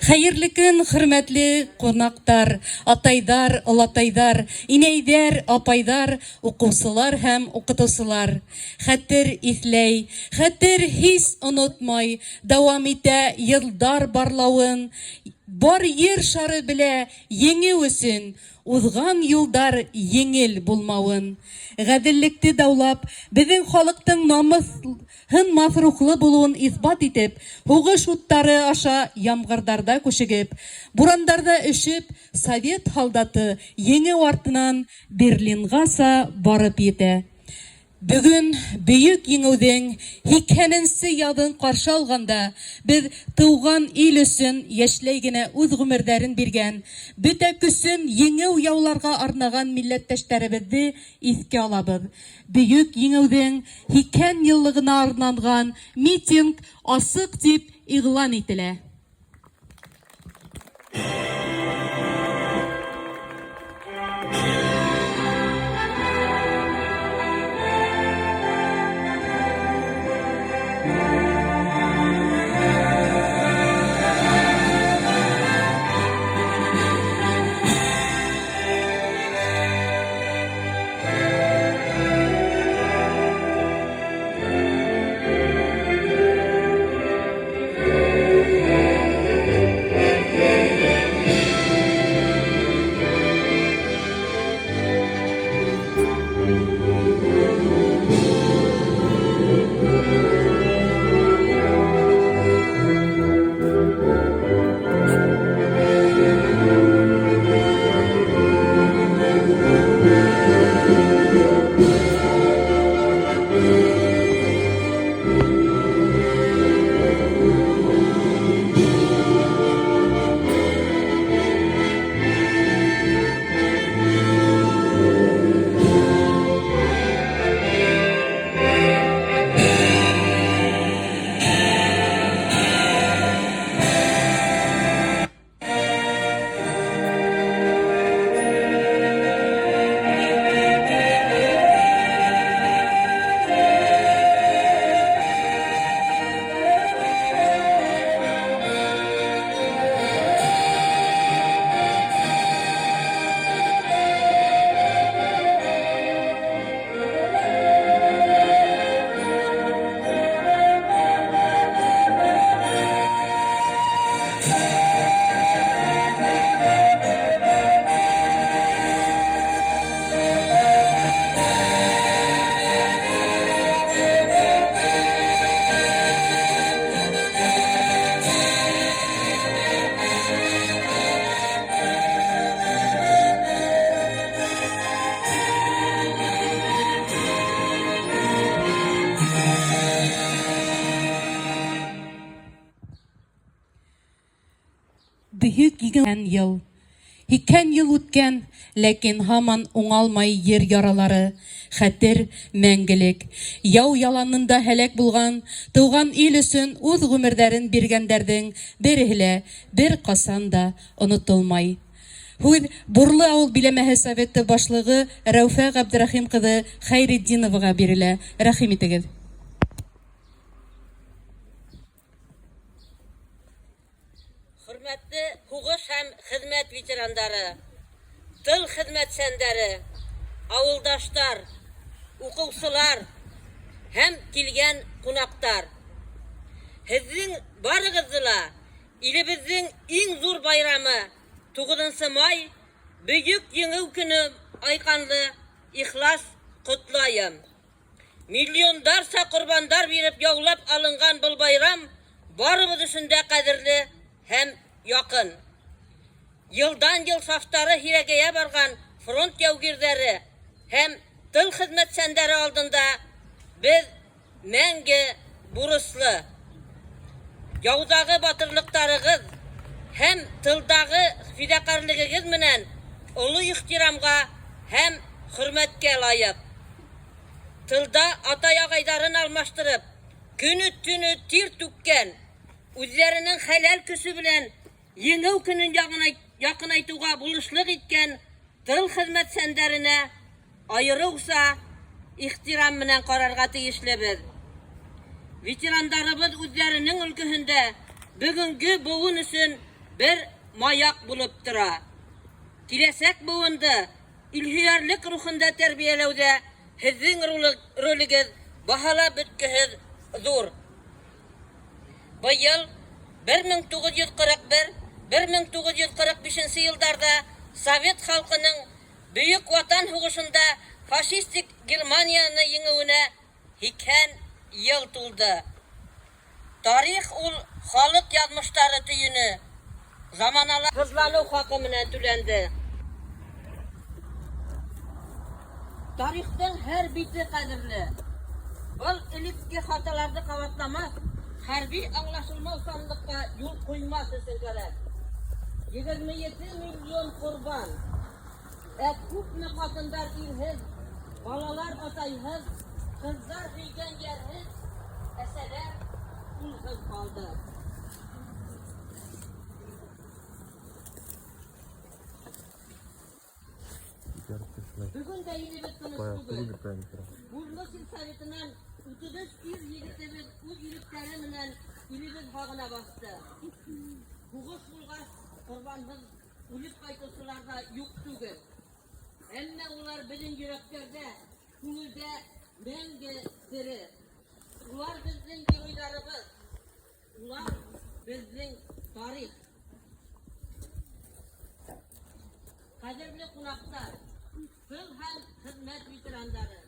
Хәерле көн, хөрмәтле кунактар, атайдар, олатайдар, инәйдәр, апайдар, укучылар һәм укытучылар. Хәтер иҫләй, хәтер һис онытмай, Дәвам итә елдар барлавын. Бар ер шары белә, еңеү өсөн Узган юлдар еңел булмавын. Гаделлекте даулап, безнең халыктың намыс һынмас рухлы булуын исбат итеп, һугыш уттары аша ямгырдарда күшегеп, бурандарда өшеп, совет һалдаты еңеү артынан Берлингаса барып етә. Бөгөн Бөек Еңеүҙең һикһәненсе яҙын ҡаршы алғанда, беҙ тыуған ил өсөн йәшләй генә үҙ ғүмерҙәрен биргән, бөтә көсөн еңеү яуларға арнаған милләттәштәребеҙҙе иҫкә алабыҙ. Бөек Еңеүҙең 80 йыллығына арналған митинг асыҡ тип иғлан ителә. Бөек егән ел. Һикән ел үткән, ләкин һаман уңалмай ер яралары. Хәтер мәңгелек. Яу яланында һәләк булган, туган ил өсөн үз гомерҙәрен биргәндәрҙең береһе лә бер ҡасан да онотолмай. Һүҙ Бурлы авыл биләмәһе советы башлығы Рәүфә Ғәбдерәхим ҡыҙы Хәйретдиноваға бирелә. Рәхим итегеҙ. Хөрмәтле һуғыш һәм хеҙмәт ветерандары, тыл хеҙмәтсәндәре, ауылдаштар, уҡыусылар һәм килгән ҡунаҡтар! Һеҙҙең барығыҙҙы ла илебеҙҙең иң ҙур байрамы, Туғыҙынсы май, Бөйөк Еңеү көнө айҡанлы ихлас ҡотлайым. Миллиондарса корбандар биреп яулап алынган был байрам барыбыз өчен дә кадерле һәм якын. Елдан-ел сафтары һирәгәя барган фронт яугирҙәре һәм тыл хеҙмәтсәндәре алдында без мәңге бурыслы. Яуҙағы батырлыҡтарығыҙ һәм тылдағы фидакарьлегегеҙ менән оло ихтирамға һәм хөрмәткә лайыҡ. Тылда атай-ағайҙарын алмаштырып, Көне-төне тир түккән, үзләренең хәләл көче белән Җиңү көнен якынайтуга булышлык иткән тыл хезмәтчәннәренә аеруча ихтирам белән карарга тиешлебез. Ветераннарыбыз үзләренең өлкәсендә бүгенге буын өчен бер маяк булып тора. Киләчәк буынды илһөярлек рухында тәрбияләүдә һезнең ролегез баһалап беткеһез зур. Быел 1941-1945 елларда совет халкының Бөек Ватан һугышында фашистик Германияне җиңүенә 80 ел тулды. Тарих ул халык язмышлары төене, заманалар. Сызлану хакы менән түләнде. Тарихның һәр бите кадерле. Был элекке хаталарны кабатламас, хәрби аңлашылмаучанлыкка юл куймас өчен кәрәк. 27 миллион корбан. Ә күпме хатындар ирһез, балалар атайһыз, кызлар сөйгән ярһез, әсәләр улһыз калды. Бүген дә илебез тыныч түгел. Бурлы сельсоветыннан 33 ир-егетебез үз ирекләре белән илебез хагына басты. Сугыш булгач, корбанһыз үлеп кайтучылар да юк түгел. Әмма улар безнең йөрәкләрдә, күңелдә мәңге тере. Улар безнең геройларыбыз. Улар безнең тарих. Кадерле кунаклар, тыл һәм хезмәт ветераннары,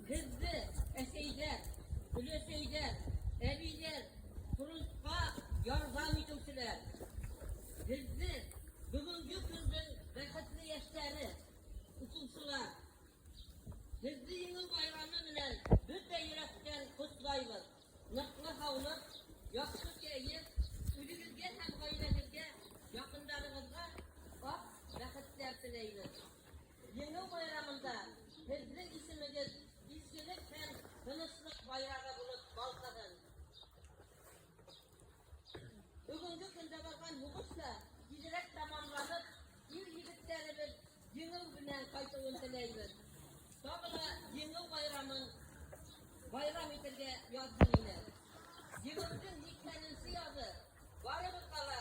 һезне, әсәйләр, өләсәйләр, әбиләр, фронтка ярдәм итүчеләр, һезне, бүгенге көннең бәхетле яшьләре, укучылар, һезне Җиңү байрамы белән бөтә йөрәктән котлайбыз. Ныклы һаулык, яхшы кәеф, үзегезгә һәм гаиләгезгә, якыннарыгызга ак бәхетләр теләйбез. Җиңү байрамында һезнең исемегез изгелек һәм тынычлык байрагы булып балкысын. Бүгенге көндә барган һугыш та тизрәк тәмамланып, ир-егетләребез җиңү белән кайтуын теләйбез. Тагы да Җиңү байрамын байрам итәргә язсын иде. Җиңүнең 80 язы барыбызга да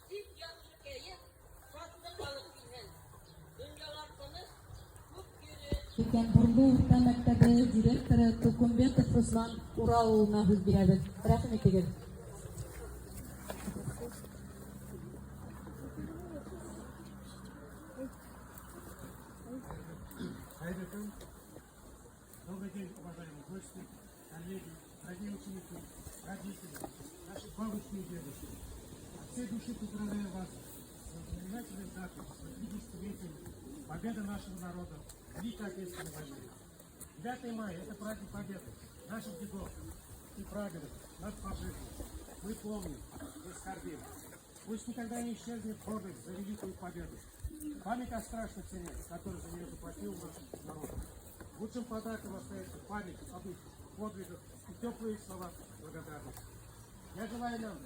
тик яхшы кәеф, шатлык алып килсен. Дөньялар тыныч, күк йөзе. Өлкән Бурлы урта мәктәбе директоры Тукумбетов Руслан Урал улына һүз бирәбез. Рәхим итегез. Добрый день, уважаемые гости, коллеги, дорогие ученики, родители, наши бабушки и дедушки. От всей души поздравляю вас с знаменательной датой, с 80-летием победы нашего народа в Великой Отечественной войне. 9 мая – это праздник Победы наших дедов и прадедов над фашизмом. Мы помним, мы скорбим. Пусть никогда не исчезнет гордость за великую победу. Память о страшной цене, которую за нее заплатил наш народ. Лучшим подарком остается память об их подвигах и теплые слова благодарности. Я желаю нам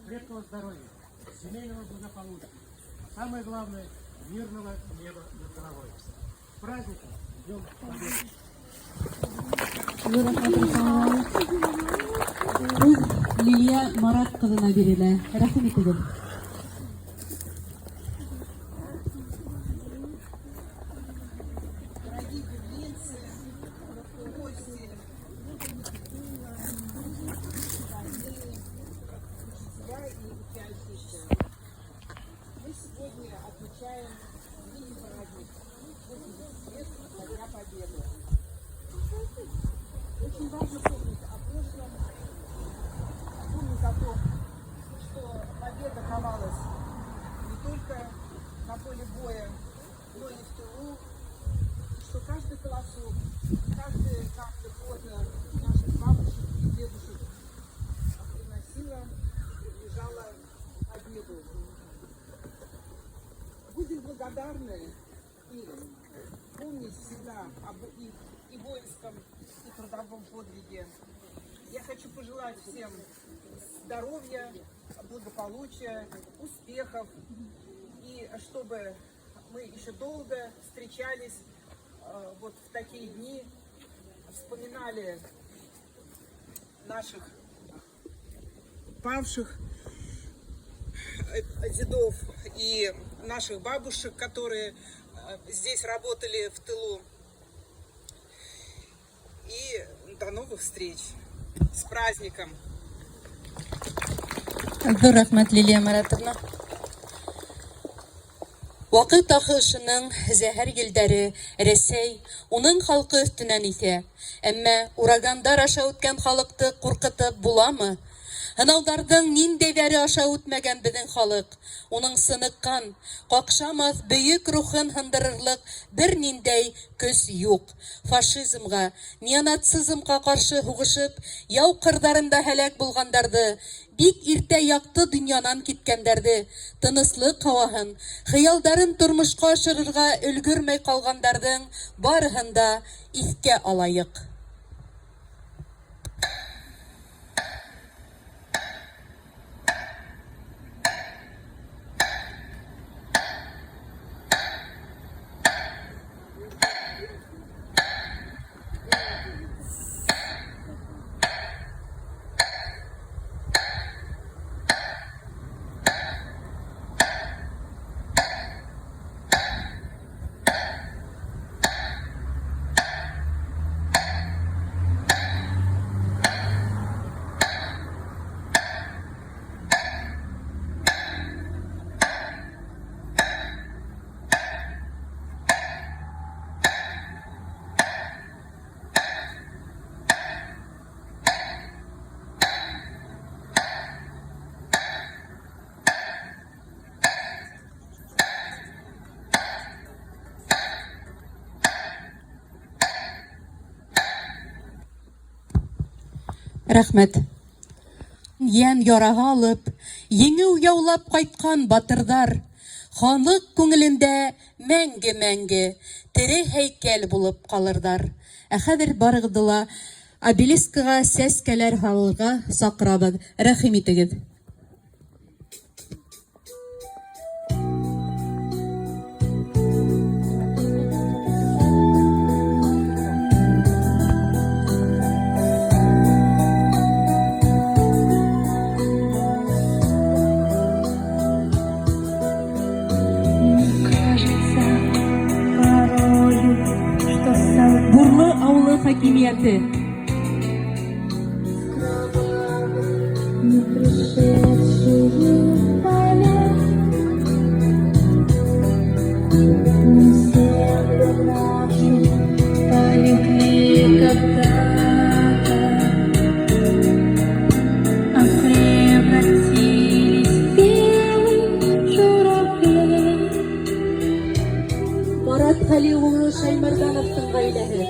крепкого здоровья, семейного благополучия, а самое главное – мирного неба над головой. С праздником! Днем Победы! Сүз Лилия Марат кызына бирелә. Рәхим итегез. Дорогие берлинцы, гости, родные, учителя и учащиеся. Мы сегодня отмечаем великий праздник 80 лет со Дня Победы. Очень важно помнить о прошлом, помнить о том, что победа ковалась не только на поле боя, но и в тылу, и что каждый колосок, каждая капля пота наших бабушек и дедушек приносила, приближала победу. Будем благодарны им, помнить всегда об их и воинском, и трудовом подвиге. Я хочу пожелать всем здоровья, благополучия, успехов. И чтобы мы еще долго встречались вот в такие дни, вспоминали наших павших дедов и наших бабушек, которые здесь работали в тылу. И до новых встреч. С праздником! Зур рәхмәт, Лилия Маратовна. Вакыт агышының зәһәр елдәре Рәсәй, уның халкы өстеннән исә. Әмма урагандар аша үткән халыкты куркытып буламы? Һынауларҙың ниндәйҙәре аша үтмәгән беҙҙең халыҡ? Уның сыныкҡан, ҡаҡшамаҫ бөйөк рухын һындырырлыҡ бер ниндәй көс юҡ. Фашизмға, неонацизмға ҡаршы һуғышып, яу ҡырҙарында һәләк булғандарҙы, бик иртә яҡты донъянан киткәндәрҙе, тыныслыҡ һауаһын, хыялдарын тормошҡа ашырырға өлгөрмәй ҡалғандарҙың барыһын да иҫкә алайыҡ. Рәхмәт. Йән яраһы алып, еңеү яулап кайткан батырҙар халыҡ күңелендә мәңге-мәңге тере һәйкәл булып ҡалырҙар. Ә хәҙер барығыҙҙы ла обелискыға сәскәләр һалырға саҡырабыҙ. Рәхим итегеҙ. Бурлы авылы хакимияте. Марат Хәли улы Шәймәрдановтың гаиләһе.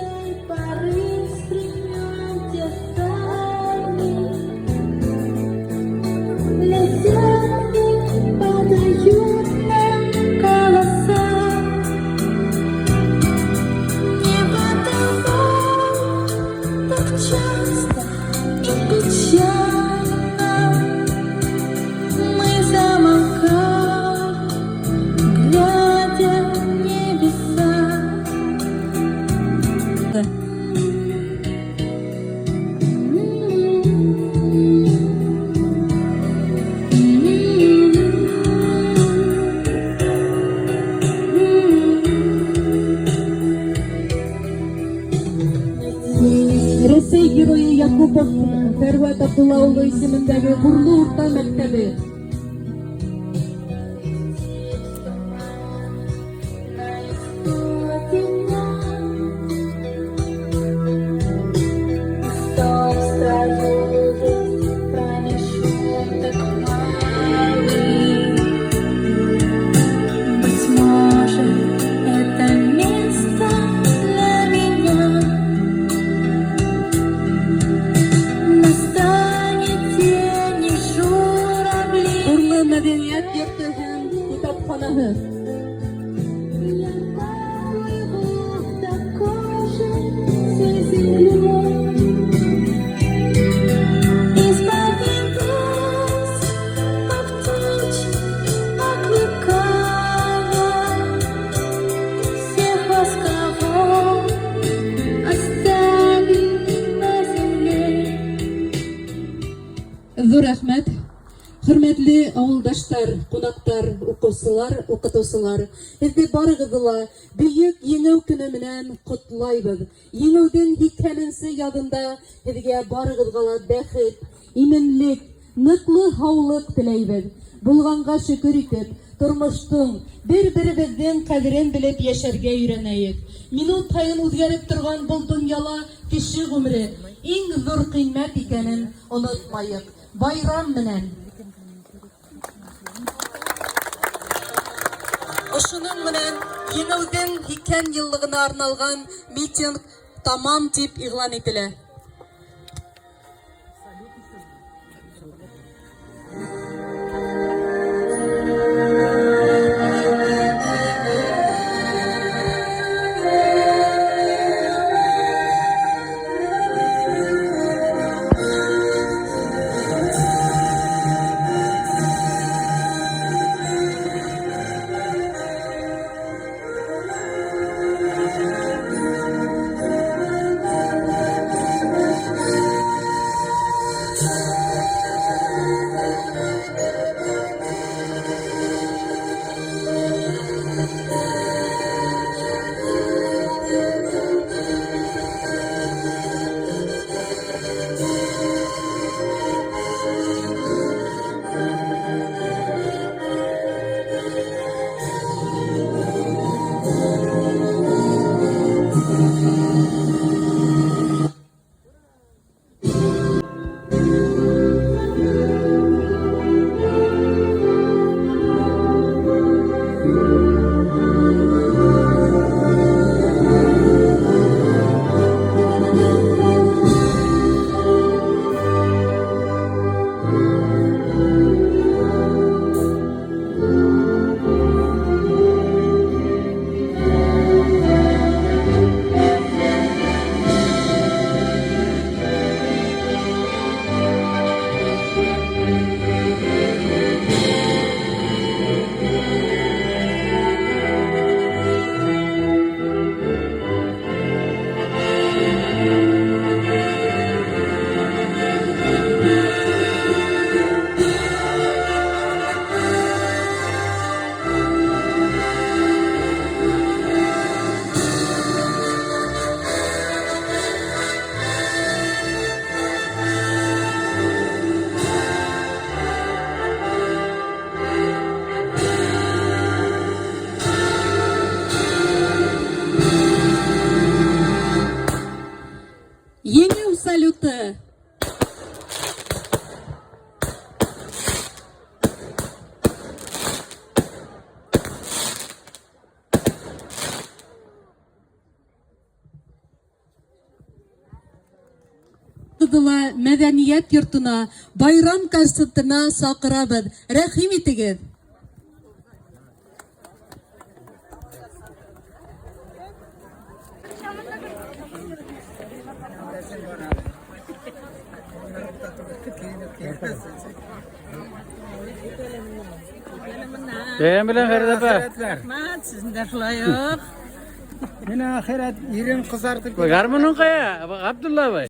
Рәсәй Герое Якупов Фәрвәт Абдулла улы исемендәге Бурлы урта мәктәбе. Зур рәхмәт. Хөрмәтле авылдаштар, кунактар, укучылар, укытучылар, һезне барыгызны ла Бөек Еңү көне менән котлайбыз. Еңүдең 80нче язында һезгә барыгызга ла бәхет, иминлек, ныклы һаулык теләйбез. Булганга шөкер итеп, тормыштың, бер-беребезнең кадерен белеп яшәргә өйрәнәек. Минут һаен үзгәреп торган был дөньяла кеше гомере иң зур кыйммәт икәнен онытмаек. Байрам менән! Ошының менән Еңеүҙең 80 йыллығына арналған митинг тамам дип игълан ителә. Еңеү салюты! Кызыла мәдәният йортына байрам концертына чакырабыз. Рәхим итегез! Бәйрәм белән Фәридә апа. Рәхмәт, сезне дә шулай ук. Менә ахирәт ирен кызартып Гармунын кая? Габдулла абый.